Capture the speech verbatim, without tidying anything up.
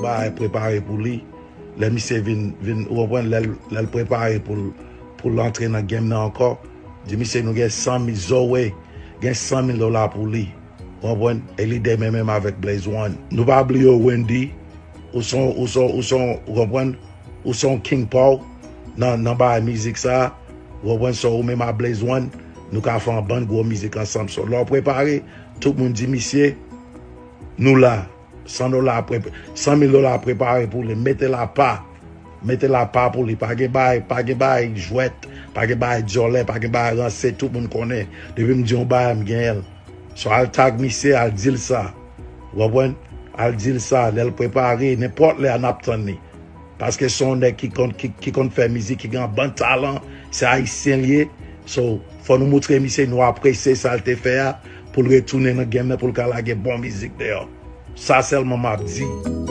bagay prepare pou li. Lè misye vin, vin, ou konprann, lè l, lè l prepare pou l, pou l antre nan game nan ankò, di misye nou gen san mil, Zoe gen san mil dola pou li. Ou konprann? E li de men menm avèk Blaze One. Nou pa bliye w, Wendy, ou son, ou son, ou son, ou konprann? Ou son King Paw nan, nan bagay mizik sa. Ou konprann? So, ou menm a Blaze One, nou ka fè yon bann gwo mizik ansanm. So, lè w prepare, tout moun di misye, nou la. San dola, san mil dola prepare pou li. Mete l apa. Mete l apa pou li. Pa gen bagay, pa gen bagay jwèt, pa gen bagay dyòlè, pa gen bagay ranse. Tout moun konnen. Depi m di yon bagay, m genyen l. So, al tag misye, al di l sa. Ou konprann? Al di l sa. Lè l prepare, nenpòt lè a, n ap tann li. Paske se yon nèg ki konn, ki, ki konn fè mizik, ki gen yon bann talan. Se ayisyen l ye. So, fò nou moutre misye nou apresye sa l te fè a, pou l retounen nan game nan, pou l ka lage bon mizik deyò. Sa sèlman m ap di.